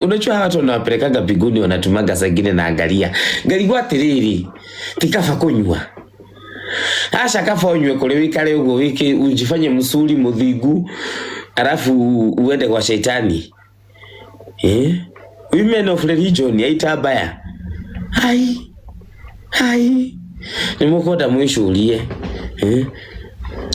Unajua hawa watu wanawapelekaga mbinguni, wanatumaga zingine na angalia ngarigwo atiriri, ti kaba kunyua? Aca, kaba unyue kuri wikare uguo wiki ujifanye msuri muthingu, alafu uende kwa shaitani, eh? Women of religion yaita mbaya. Ai ai, nimukwenda mwicurie, eh?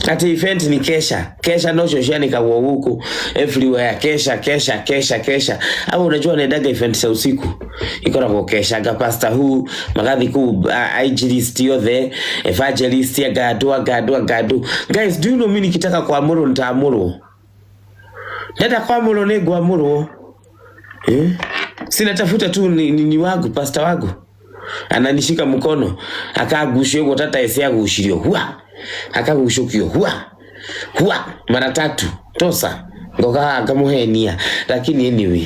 Ati event ni kesha kesha, nocio cianĩkagwo gũkũ everywhere, kesha kesha kesha kesha. Au unajua naendaga event za usiku ikoragwo kesha, nga pastor who magathi kuu, injilist othe, evangelist, anga andũ, anga andũ, anga andũ. Guys, do you know mimi nikitaka kuamũrwo nitaamũrwo? Ndenda kuamũrwo nĩ ngwamũrwo, eh? Sinatafuta tu ni wangu pastor wangu ananishika mkono akagucio ũguo tata ese agucirio hua, akagucũkio hua hua mara tatu, tosa ngoka ngamuhenia. Lakini anyway,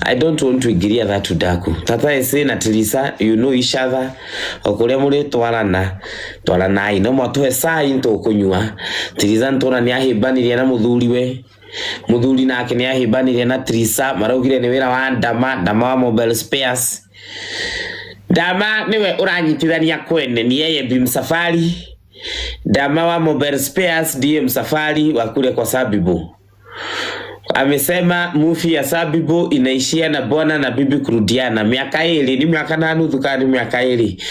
I don't want to ingiria that udaku. Tata ese na Teresa, you know each other, o kuria mũrĩtwarana twaranai, no mwatũhe cai nĩtũkũnyua. Teresa nĩtwona nĩahĩmbanirie na mũthuriwe, mũthuri nake nĩahĩmbanirie na Teresa, maraugire nĩ wĩra wa Ndama, Ndama wa mobile spares. Ndama niwe uranyitithania kwene, ni yeye bi msafari. Ndama wa mobile spares ndiye msafari wa kule kwa Sabibu. Amesema movie ya Sabibu inaishia na bwana na bibi kurudiana. Miaka ili ni miaka na nuthu kana ni miaka ili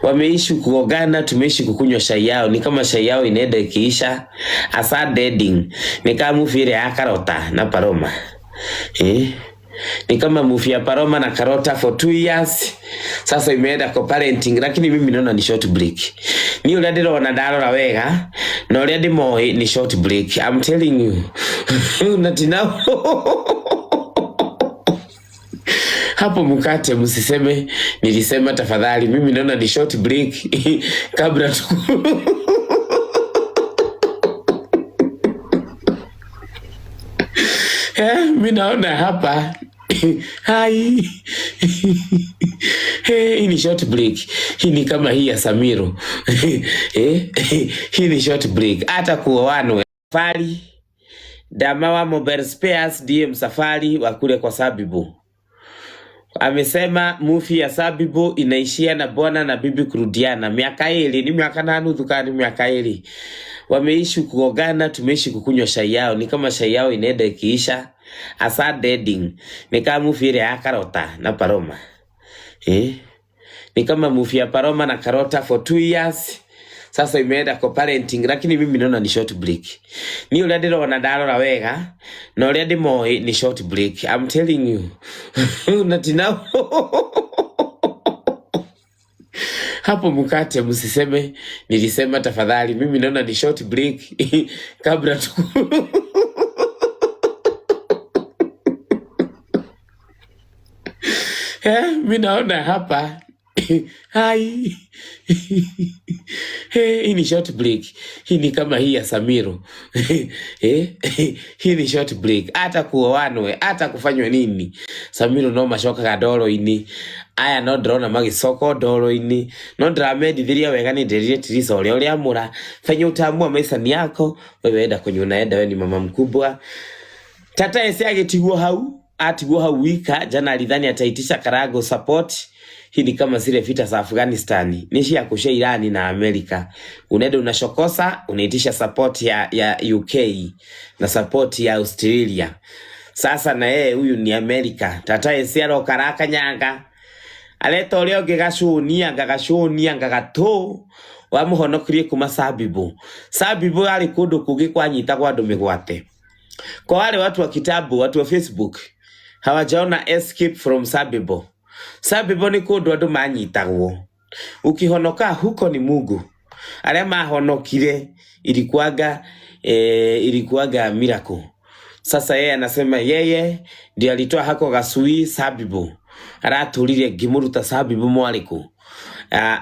wameishi kuogana, tumeishi kukunywa chai yao, ni kama chai yao inaenda ikiisha. A sad ending, ni kama movie ile ya Karota na Paroma, eh? Ni kama movie ya Paroma na Karota for 2 years sasa imeenda kwa parenting, lakini mimi naona ni short break. Ni uria ndirona ndarora wega na uria ndimoĩ ni short break. I'm telling you na tina hapo mkate, msiseme nilisema tafadhali. Mimi naona ni short break kabla tu eh, mi naona hapa hai. Hey, hii ni short break. Hii ni kama hii ya Samiro, eh, hii ni short break. Hata kuoanwe safari. Dama wa mobile spares ndiye msafari wa kule kwa Sabibu. Amesema movie ya Sabibu inaishia na bwana na bibi kurudiana. Miaka ili ni miaka na nuthu kana ni miaka ili wameishi kuogana, tumeishi kukunywa chai yao, ni kama chai yao inaenda ikiisha. A sad ending, ni kama movie ile ya Karota na Paroma, eh? Ni kama movie ya Paroma na Karota for 2 years sasa imeenda kwa parenting, lakini mimi naona ni short break. Ni uria ndirona ndarora wega na uria ndimoĩ ni short break. I'm telling you na tina hapo mkate, msiseme nilisema tafadhali. Mimi naona ni short break kabla tu eh, mi naona hapa hai. Eh, hii ni short break. Hii ni kama hii ya Samiro, eh, hii ni short break. Hata kuoanwe hata kufanywe nini, Samiro no macokaga ndoro-inĩ. Aya no ndĩrona magĩcoka ndoro-inĩ, no ndĩramendithirie wega nĩ ndĩrire Tirisa ũrĩa ũrĩamũra fenye utaamua maisha ni yako wewe, enda kwenye unaenda, wewe ni mama mkubwa. Tata ese agĩtigwo hau, atigwo hau wika jana alidhani ataitisha Karago support. Hii ni kama zile vita za Afghanistan, ni cia kushia Irani na Amerika. Unaenda unashokosa, unaitisha support ya UK na support ya Australia. Sasa na yeye huyu ni Amerika. Tata ese aroka arakanyanga areta ũrĩa ũngĩ gacũni anga gacũni anga gatũ wamũhonokirie kuma Sabibu. Sabibu arĩ kũndũ kũngĩ kwanyitagwo andũ mĩgwate. Kwa wale watu wa kitabu, watu wa Facebook hawajaona Escape from Sabibo. Sabibo ni kũndũ andũ manyitagwo, ukihonoka huko ni Mungu. Arĩa mahonokire ilikuwaga miracle. Sasa yeye anasema yeye ndiye alitoa hako gacui Sabibo, aratũrire ngĩmũruta Sabibo mwarĩkũ.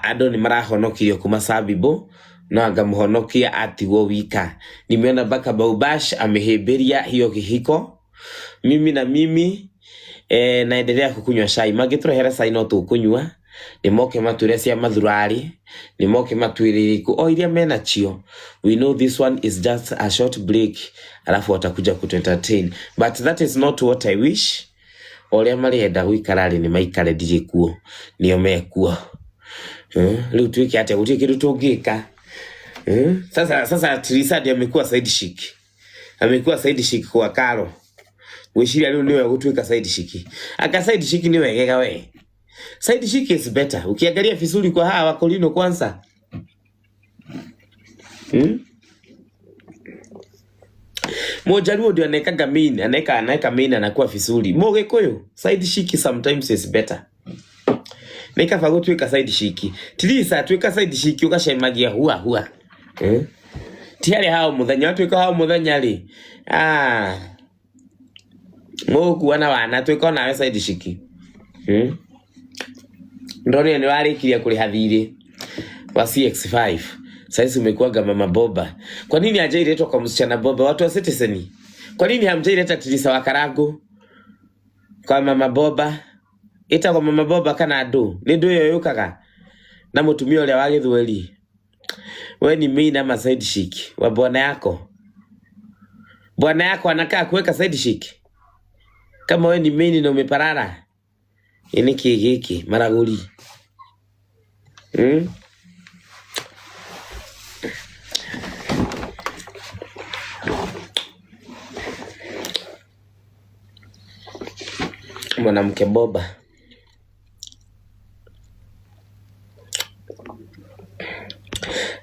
Andũ nĩ marahonokirio kuma Sabibo no angamũhonokia atigwo wika. Nimeona mpaka Baubash amehĩmbĩria hiyo kihiko. Mimi na mimi naendelea kukunywa cai, mangĩtũrehera cai no tũkũnyua, nĩ moke matwĩre cia mathurari, nĩ moke matwĩre irĩkũ o iria menacio. We know this one is just a short break, alafu watakuja kutu entertain, but that is not what I wish. O ũrĩa marenda gũikara rĩ, nĩ maikare, ndirĩ kuo, nĩo mekuo. Rĩu twĩke atĩa? Gũtirĩ kĩndũ tũngĩka. Sasa Teresa ndiye amekuwa side chick, amekuwa side chick kwa Karo. Gwĩciria rĩu nĩwe gũtuĩka side chick. Aka side chick nĩ wegega we. Side chick is better. Ukiangalia vizuri kwa hawa wakolino kwanza. Mojaluo ndio anaekaga main, anaeka main anakuwa vizuri. Mogikuyu side chick sometimes is better. Nĩ kaba gũtuĩka side chick. Tirisa tuĩka side chick ũgacemagia hua hua. Ti harĩa hao mũthenya, watuĩka hao mũthenya rĩ. Ah. Mũgũkua na wana tuĩka onawe side chick. Ndonire nĩ warĩkirie kũrĩha thirĩ wa CX5. Sasa umekuwaga mama boba. Kwa nini hajailetwa kwa msichana boba? Watu wa Citizen. Kwa nini hamjaileta Tirisa wa Karangu kwa mama boba? Ĩtagwo mama boba kana ndũ? Nĩ ndũ ĩyo yũkaga na mũtumia ũrĩa wa gĩthweri. We ni main ama side chick wa bwana yako? Bwana yako anakaa kuweka side chick? Kama we ni main na umeparara. Ĩ nĩ kĩ gĩkĩ maragũri? Mwanamke boba.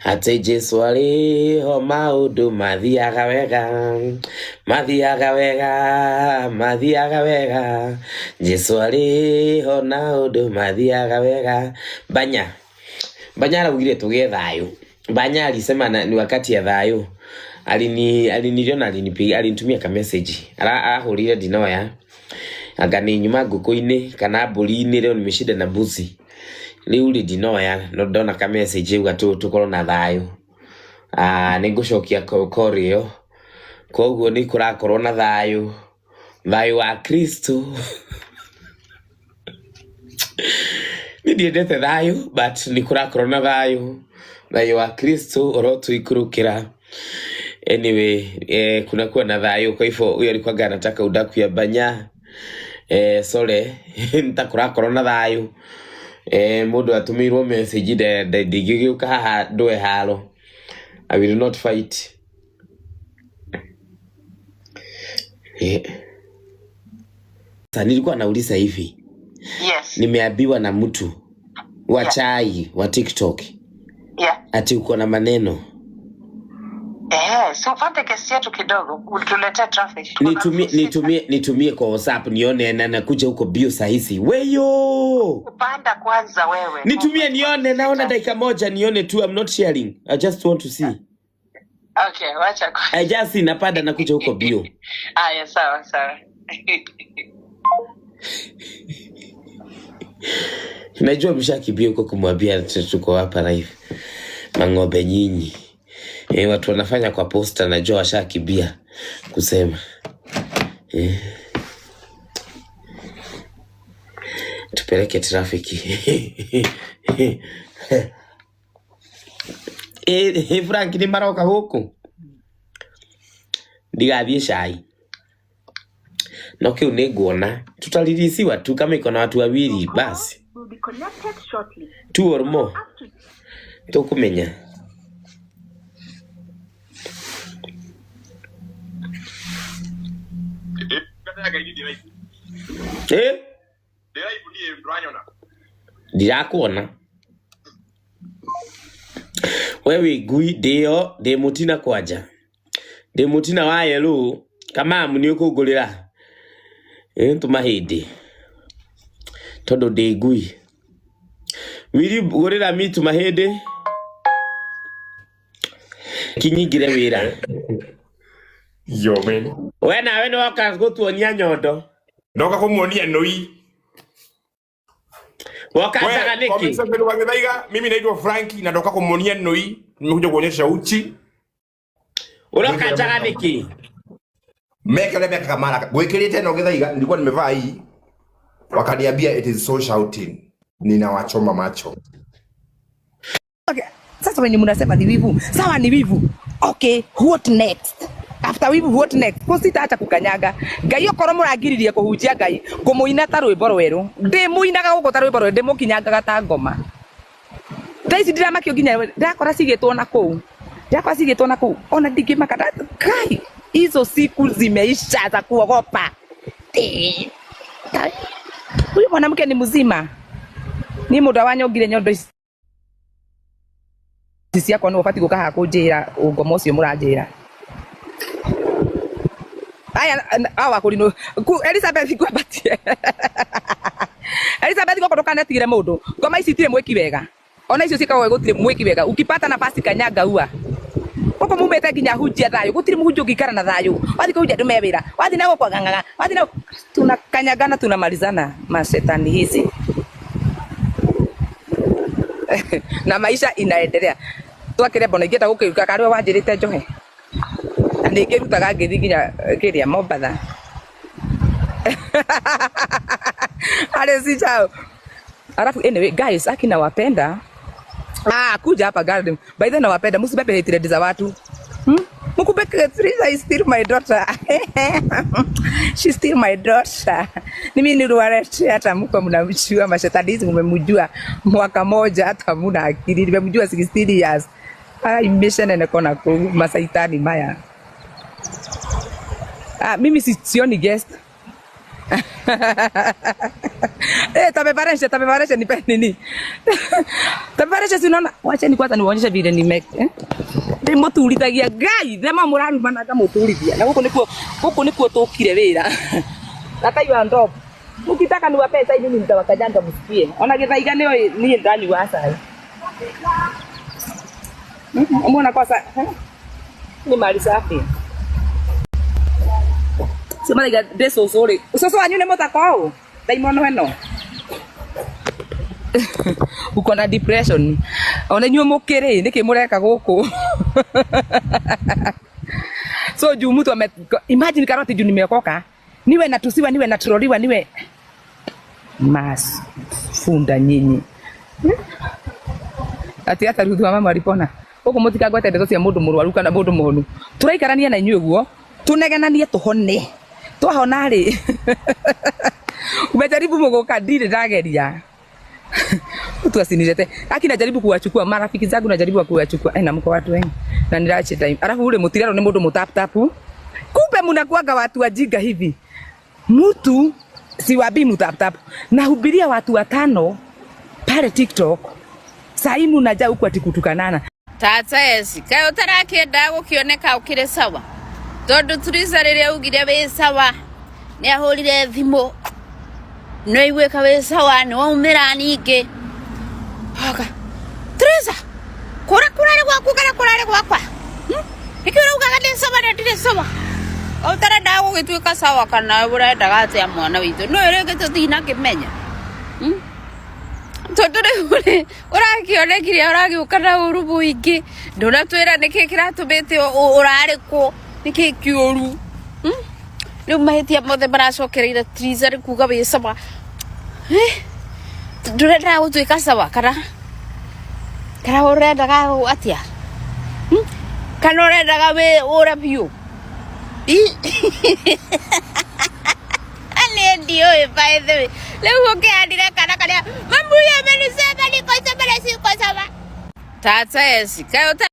Atĩ Jesu arĩ ho maũndũ mathiaga wega, mathiaga wega, mathiaga wega. Jesu arĩ ho maũndũ mathiaga wega. Banya Banya araugire tũgĩe thayũ. Banya alisema ni wakati ya thayũ. Aliniliona, alinipigia, alinitumia ka message. Arahũrire ndinoya. Anga nĩ nyuma ngũkũ-inĩ kana mbũri-inĩ, leo nimeshinda na mbuzi. Rĩu rĩ ndinoya no ndona ka message uga tũkorwo na thayũ. Ah, nĩ ngũcokia call ĩyo. Koguo nĩ kũrakorwo na thayũ. Thayũ wa Kristo. Niĩ ndiendete thayũ but nĩ kũrakorwo na thayũ. Thayũ wa Kristo ũrotũikũrũkĩra. Anyway, kunakuwa na thayũ. Kwa hivyo huyo alikuwa anataka udaku ya Banya. Sorry, nĩtakũrakorwo na thayũ. Mũndũ atũmĩirwo message ndingĩgĩũka haha ndũe haro. I will not fight. Sasa nilikuwa nauliza hivi. Yes. Nimeambiwa na mtu wa chai wa TikTok. Ati uko na maneno. So upande kesi yetu kidogo, utuletee traffic. Nitumie kwa WhatsApp nione na nakuja huko bio saa hizi. Weyo. Upanda kwanza wewe. Nitumie nione, naona dakika moja nione tu, I'm not sharing. I just want to see. Okay, wacha kwa. I just see napanda nakuja huko bio. Aya, sawa sawa. Najua mshakibia huko kumwambia tuko hapa live. Mang'ombe nyinyi. Watu wanafanya kwa posta, najua washakibia kusema. Tupeleke trafiki. Frank ni maroka huku. Ndigathiĩ cai. No kĩu nĩ nguona tutalilisiwa tu kama iko na watu wawili basi. Two or more. Tukumenya. Ndirakuona. We wĩ ngui ndĩyo ndĩ mũtina kwanja. Ndĩ mũtina wa yellow kamamu nĩ ũkũngũrĩra. Tũmahĩndĩ. Tondũ ndĩ ngui. Wili gũrĩra mi tũmahĩndĩ. Kinyingire wĩra. Yo man. We nawe nĩ woka gũtuonia nyondo. Ndoka kumuonia noi. Woka njaga nĩkĩ? Mimi naitwa Franki na ndoka kumuonia noi. Nimekuja kuonyesha uchi. Uroka njaga nĩkĩ? Meke ile meka kamara. Gwikirite no githaiga nilikuwa nimevaa hii. Wakaniambia it is so shouting. Ninawachoma macho. Okay. Sasa wenye mnasema ni wivu. Sawa ni wivu. Okay, what next? After wivu, what next? Ko sitaacha kukanyaga. Ngai okorwo mũrangiririe kũhunjia Ngai, ngũmũina ta rwĩmbo rwerũ. Ndĩmũinaga gũkũ ta rwĩmbo rwerũ, ndĩmũkinyangaga ta ngoma. Thaa ici ndĩramakio nginya ndakora cigĩtwo na kũu. Ndakora cigĩtwo na kũu. Ona ndingĩmaka. Kai, hizo siku zimeisha za kuogopa. Huyu mwanamke ni mzima. Ni mũndũ wanyongire nyondo ici ciakwa nĩ ũbatiĩ gũka haha kũnjĩra ũngoma ũcio mũranjĩra. Aya awa kũrinũ Elizabeth ngwambatie. Elizabeth gũkũ ndũkanetigĩre mũndũ. Ngoma ici itirĩ mwĩki wega. Ona icio ciĩkagwo gũtirĩ mwĩki wega. Ukipata nafasi kanyaga ua. Gũkũ mumĩte nginya hunjia thayũ. Gũtirĩ mũhunjia ũngĩikara na thayũ. Wathiĩ kũhunjia andũ me wĩra. Wathiĩ na gũkũ ng'ang'ang'a. Wathiĩ na tunakanyagana tunamalizana mashetani hizi. Na maisha inaendelea. Twakire mbona ingĩenda gũkĩruta karĩwe wanjĩrĩte njohe. Na nĩ ngĩrutaga ngĩthiĩ nginya kĩrĩa Mombatha. Ale si chao. Alafu anyway guys, aki nawapenda. Ah, kuja hapa garden. By the way nawapenda, msibebe hatred za watu. Mkube Teresa is still my daughter. She's still my daughter. Mimi niliwaletea hata mko mnamjua mashetani hizi mmemjua mwaka moja hata muna akili. Nimemjua 16 years. Ah, imesha nene kona ku masaitani maya. Ah, mimi sioni guest. Eh, tapeparesha, tapeparesha nipe nini? Tapeparesha si unaona? Wacha ni kwanza niwaonyeshe vile nime eh? Ndimuturithagia Ngai, thema mũrarumana ngamuturithia. Na gũkũ nĩkuo tũkire wĩra. Nataiwa ndop. Mkitaka niwapee sai mimi nitawakanyanga msikie. Ona gĩthaiga nĩoĩ niĩ ndanyua cai. Umeona kwa sa ni mali safi. Sio mara ndĩ cũcũ rĩ. Cũcũ wanyu nĩ mũthaka ũũ? Ndaimono ĩno. Uko na depression. Ona inyuĩ mũkĩrĩ nĩkĩ mũreka gũkũ? So juu mtu ame imagine karoti juu nimeokoka. Niwe natusiwa, niwe naturoliwa, niwe mas funda nyinyi. Ati hata Ruthu wa mama alipona. Gũkũ mũtikangwete ndeto cia mũndũ mũrwaru kana mũndũ mũhonu. Tũraikarania na inyuĩ ũguo, tũnegenanie tũhone. Twahona rĩ. Umejaribu mũgũka ndirĩ ndageria. Mtu asinilete. Aki najaribu kuwachukua marafiki zangu najaribu kuwachukua. Eh, na mko watu wengi. Na nirache time. Alafu ule mutirero ni mundu mutap tapu. Kumbe mnakuaga watu wajinga hivi. Mtu siwabii mutap tap. Nahubiria watu watano pale TikTok. Sai munaja huku ati kutukanana. Tata eci kaĩ ũtarakĩenda gũkĩoneka ũkĩrĩ sawa tondũ Teresa rĩrĩa augire wĩ sawa nĩ ahũrire thimũ nĩ waiguĩka wĩ sawa nĩ waumĩra ningĩ oka Teresa kũrĩa kũrarĩ gwaku kana kũrarĩ gwakwa nĩkĩ ũraugaga ndĩ sawa na ndirĩ sawa ũtarendaga gũgĩtuĩka sawa kana ũrendaga atĩa mwana witũ nĩ rĩngĩ tũtinakĩmenya tondũ rĩu rĩ ũrakĩonekire ũragĩũka na ũru mũingĩ ndũnatwĩra nĩkĩ kĩratũmĩte ũrarĩ kũ nĩkĩ kĩũru rĩu mahĩtia mothe maracokereire Teresa nĩ kuga wĩ sawa ndũrendaga gũtuĩka sawa kana kana ũrendaga atĩa kana ũrendaga wĩ ũre biũ niĩ ndiũĩ by the way rĩu ũkĩhandire kana karĩa mamuya amenisema niko sawa na siko sawa tata eci kaĩ